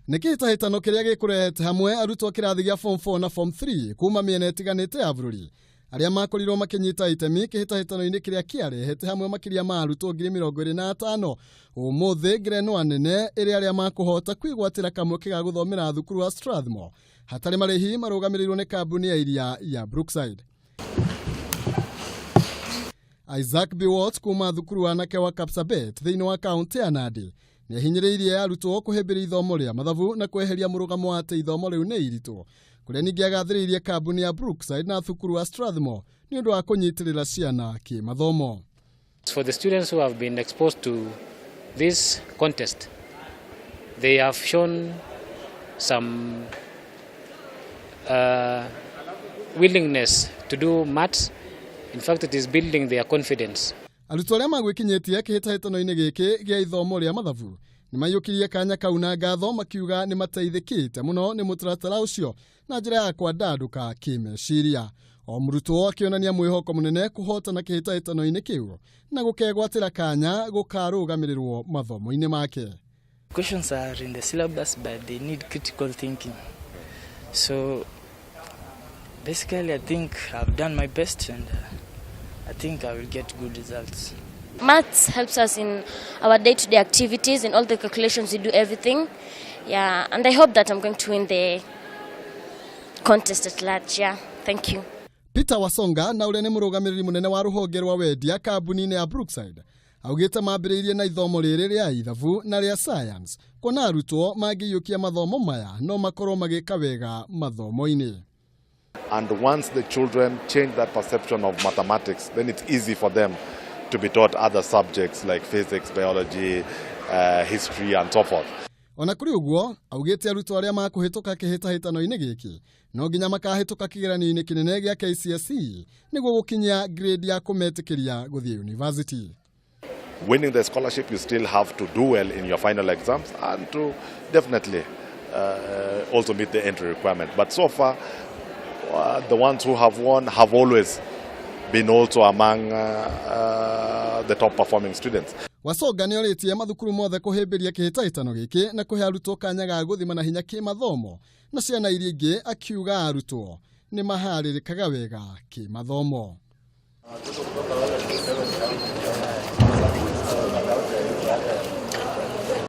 Nĩ kĩhĩtahĩtano kĩrĩa gĩkũrehete hamwe arutwo kĩrathi gĩa Form 4 na Form 3 kuma mĩena ĩtiganĩte ya bũrũri arĩa makorirwo makĩnyita itemi kĩhĩtahĩtano-inĩ kĩrĩa kĩarehete hamwe makĩria ma arutwo 25,000. Ũmũthĩ ngerenwa nene ĩrĩa arĩa makũhota kwĩgwatĩra kamweke ga gũthomera thukuru wa Strathmore hatarĩ marĩhi marũgamĩrĩirwo nĩ kambuni ya iria ya Brookside. Isaac Biwott kuma thukuru wanake wa Kapsabet thĩinĩ wa kaũntĩ ya Nandi nĩ ahinyĩrĩirie arutwo kũhĩmbĩria ithomo rĩa mathabu na kweheria mũrũgamo wa atĩ ithomo rĩu nĩ iritũ, kũrĩa ningĩ agathĩrĩirie kambuni ya Brookside na thukuru wa Strathmore nĩ ũndũ wa kũnyitĩrĩra ciana kĩmathomo. For the students who have been exposed to this contest, they have shown some willingness to do maths. In fact, it is building their confidence. Arutwo arĩa magwĩkinyĩtie kĩhĩtahĩtano-inĩ gĩkĩ gĩa ithomo rĩa mathabu nĩ maiyũkirie kanya kau na ngatho, makiuga nĩ mateithĩkĩte mũno nĩ mũtaratara ũcio na njĩra ya kwandandũka kĩmeciria, o mũrutwo akĩonania mwĩhoko mũnene kũhotana kĩhĩtahĩtano-inĩ kĩu na gũkegwatĩra kanya gũkarũgamĩrĩrwo mathomo-inĩ make. Questions are in the syllabus, but they need critical thinking. So basically, I think I've done my best and I think I will get good results. Maths helps us in our day-to-day activities, in all the calculations we do everything. Yeah, and I hope that I'm going to win the contest at large. Yeah, thank you. Peter Wasonga na ũrĩa nĩ mũrũgamĩrĩri mũnene wa rũhonge rwa wendia kambuni-inĩ ya Brookside augĩte mambĩrĩirie na ithomo rĩrĩ rĩa ithabu na rĩa science kuona arutwo mangĩiyũkia mathomo maya no makorwo magĩka wega mathomo-inĩ. And once the children change that perception of mathematics, then it's easy for them to be taught other subjects like physics, biology, history, and so forth. Ona kũrĩ ũguo, augĩte arutwo arĩa makũhĩtũka kĩhĩtahĩtano-inĩ gĩkĩ no nginya makahĩtũka kĩgeranio-inĩ kĩnene gĩa KCSE nĩguo gũkinyia grade ya kũmetĩkĩria gũthiĩ university. Winning the scholarship, you still have to do well in your final exams and to definitely also meet the entry requirement. But so far, the ones who have won have always been also among the top performing students. Wasonga nĩ orĩtie mathukuru mothe kũhĩmbĩria kĩhĩtahĩtano gĩkĩ na kũhe arutwo kanya ga gũthima na hinya kĩmathomo na ciana iria ingĩ, akiuga arutwo nĩ maharĩrĩkaga wega kĩmathomo.